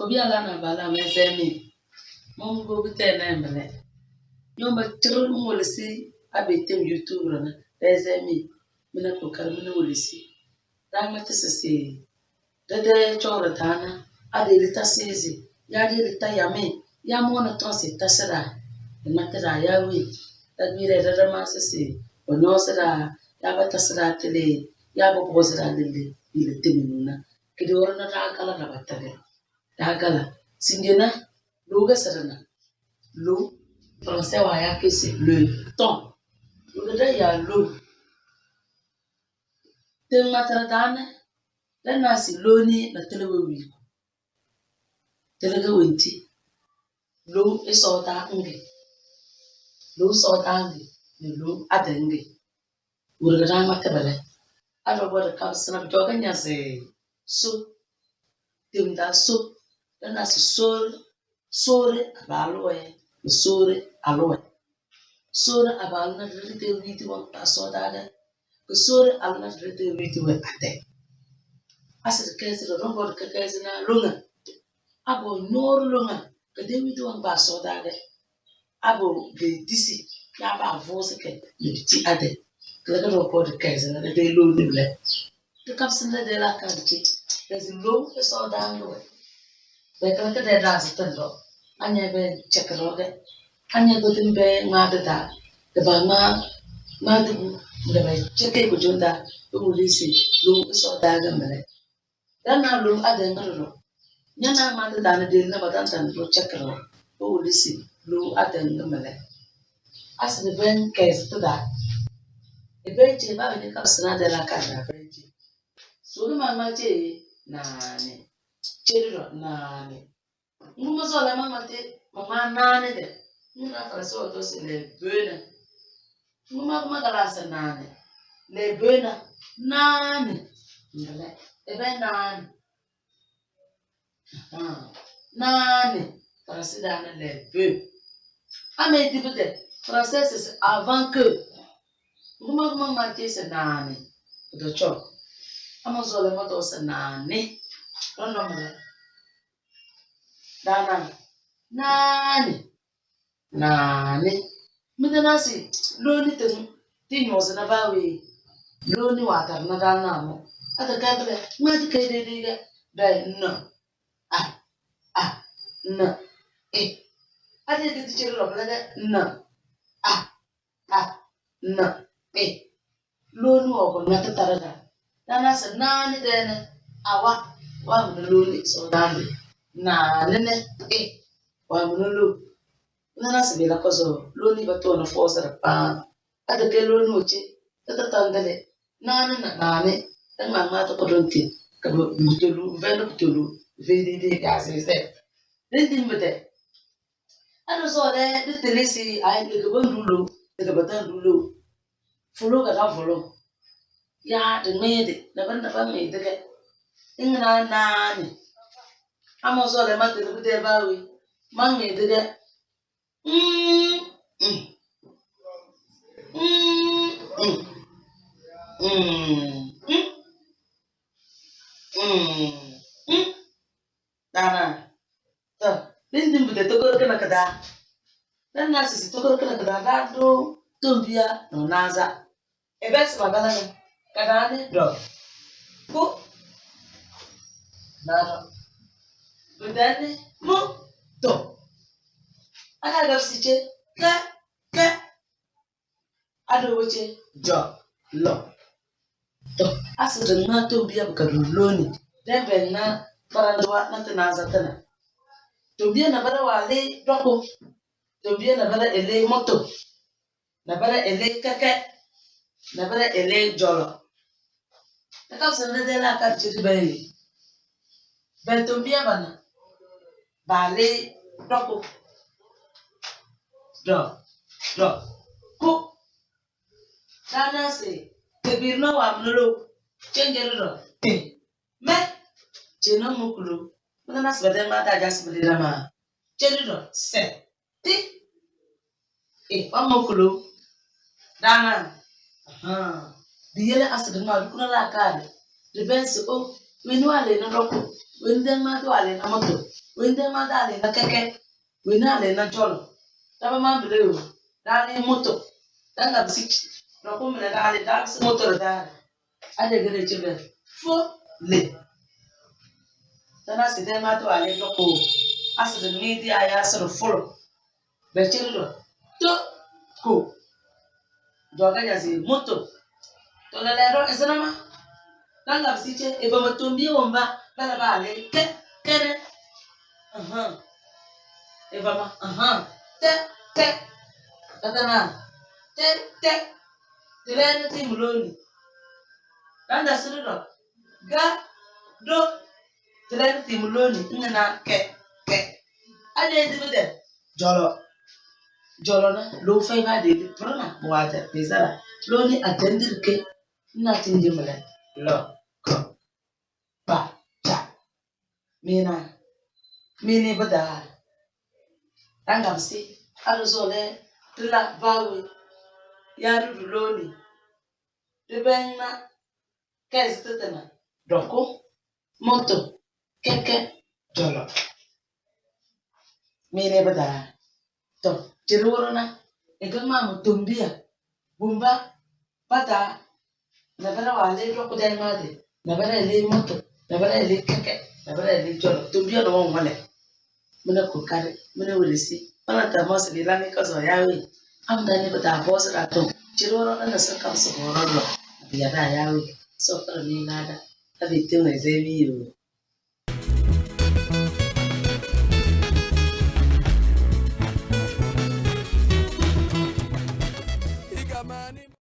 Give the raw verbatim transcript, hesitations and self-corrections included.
Obi ala na bala mezemi. Mongo bite na mbele. Nyomba churu ngolisi abetem YouTube rana. Mezemi. Mina kokar mina wolisi. Dama tisisi. Dede choro tana. Ade lita sisi. Ya de lita yami. Ya mona tonsi tasira. Matira ya wi. Dagire dada masisi. Onyosira. Ya batasira tele. Ya bobosira lele. Ile teminuna. Kidi oro na dagala na batale. Dagala. Singena. Lo ga sirina. Lo. Français wa ya kesi. Le temps. Lo ga da ya lo. Te matara dane. Dana si lo ni na tele we wi. Tele ga wenti. Lo isoda nge. Lo isoda nge. Ni lo adenge. Wurigida ŋmati bili. Ado bodi kabisina bidoga nyazi so. Timda so. Dana si sori. Sori abaalu we. Ni sori alu we. Sori abaalu na diri te witi wan kpa sodaga. Ki sori alu na diri te witi we ate. Asiri kesi do rombo di kesi na lunga. Abo nyori lunga. Ka de witi wan kpa sodaga. Abo be disi ya ba vosi ke ni biti ade. Kele ke do ko de kezi na de lo ni ble. De kapsin de de la ka de. Kezi lo ke so da ndo. Be kele ke de da se tendo. Anya be chekero de. Anya do tin be ma de da. De ba ma ma de bu de be cheke ku junda. Bu lisi lo ke so da ga mele. Dana lo adenge dodo. Nyana mati dana deli na batanta ni lo chekero. Bo wulisi lo adenge mele. Asini ben kesi tida. Ebenche ba bini kabisina de la kada benche. Sulu mama che nani. Che dodo nani. Nguma zola mama te mama nani de. Nguna fara so to si le bena. Nguma kuma kala sa nani. Le bena nani. Ngale. Ebe nani. Ah, nani. Farasi dana le be. Ame dibide. Français c'est avant que. Nguma kuma ma te se nani. Do cho. Ama zola ma to se nani. No no mele. Dana. Nani. Nani. Midana si. Loni te. Ti nyosi na bawe. Loni watar na dana mo. Ata kabile. Ma ti kai dede ga. Be no. A. A. Na. E. Ata ke ti chero bla ga. Na. A. A. Na. E. Loni wo ko na ta taraga. Dana sa nani dene. Awa. Wa mu loni so dani. Nani ne. E. Wa mu lo. Nana si bela kozo. Loni ba to na fosa da pa. Ata ke loni oche. Ata tandale. Nani na nani. Tan ma ma to kodonti. Ka bu butolu. Vendo butolu. Vedi de ya se se. Din din bete. Ado so le, di telesi, ai, di ke ban dulo, di ke batan dulo. Folo ka da folo. Ya, di mede, na ban, na ban mede ke. Ingina nani. Amo so le, ma te bu de bawi. Ma mede ke. Mm, mm. Mm, mm. Mm, mm. Mm, mm. Dana. To, din din bude tokoro kina kida. Dan na sisi tokoro kina kida, da do tumbia no naza. Ebe si babala na. Kada ni do. Ku. Na do. Budani mu. To. Aka gab si che. Ke. Ke. Ado weche jo lo. To, asiri na tumbia bika du loni. Dembe na faranduwa na tinaza tina. Tumbia na bara wale doko. Tumbia na bara ele moto. Na bara ele keke. Na bara ele jolo. Na ka sene de la ka jiri bai. Bai tumbia bana. Bale doko. Do. Do. Ku. Dana se, kebir no wa mnolo, chenjeri do, te, me, cheno mukulo, mwana na sibade ma da ja sibade na ma, cheri do, se, ti, e, wa mukulo, dana, aha, di yele asidi ma, dukuna la kade, di bensi o, Weeni waalena doko. Weeni deŋmaati waalena moto. Weeni deŋmaati waalena keke. Weeni waalena jolo. Daba maa bile yoo. Daali moto. Daŋ gabisi doko mine daali, daabisi moto daali. Adegede cebe. Fo le. Tana si deŋmaati waalena doko. Asidi midi aya asidi folo. Beciri do. To. Ko. Doga nyazi moto. To lele do isinama. Nanga bisiche eva matombi womba bala bale ke kene. Aha. Eva ma aha. Te te. Katana. Te te. Tilene ti muloni. Nanga siri do. Ga do. Tilene ti muloni. Ngana ke ke. Ade dibi de. Jolo. Jolo na loo fai ba de di pirina mi waata pezara. Loo ni atendiri ke na tindi mile. Lo. Ko. Ba. Ta. Mina. Mini bida. Angabsi. Adu zole. Tila bawe. Ya dudu loo ni. Dibengna. Kezi titina. Doku. Moto, keke, jolo. Mini bidaa. To, jiri wuruna. Ege mamu tumbiya. Bumba, bata. Nabara wale doku dai made. Nabara le moto. Nabara le keke. Nabara le jolo. Tumbiya no wale. Mine kokari, mine welesi, mine tamosi bi lami kozo yawe. Amda ni bata bosi da to. Chiri woro na sa kam so boro lo. Biya da yawe. So kara mi nada. Abi timu ezebi yo.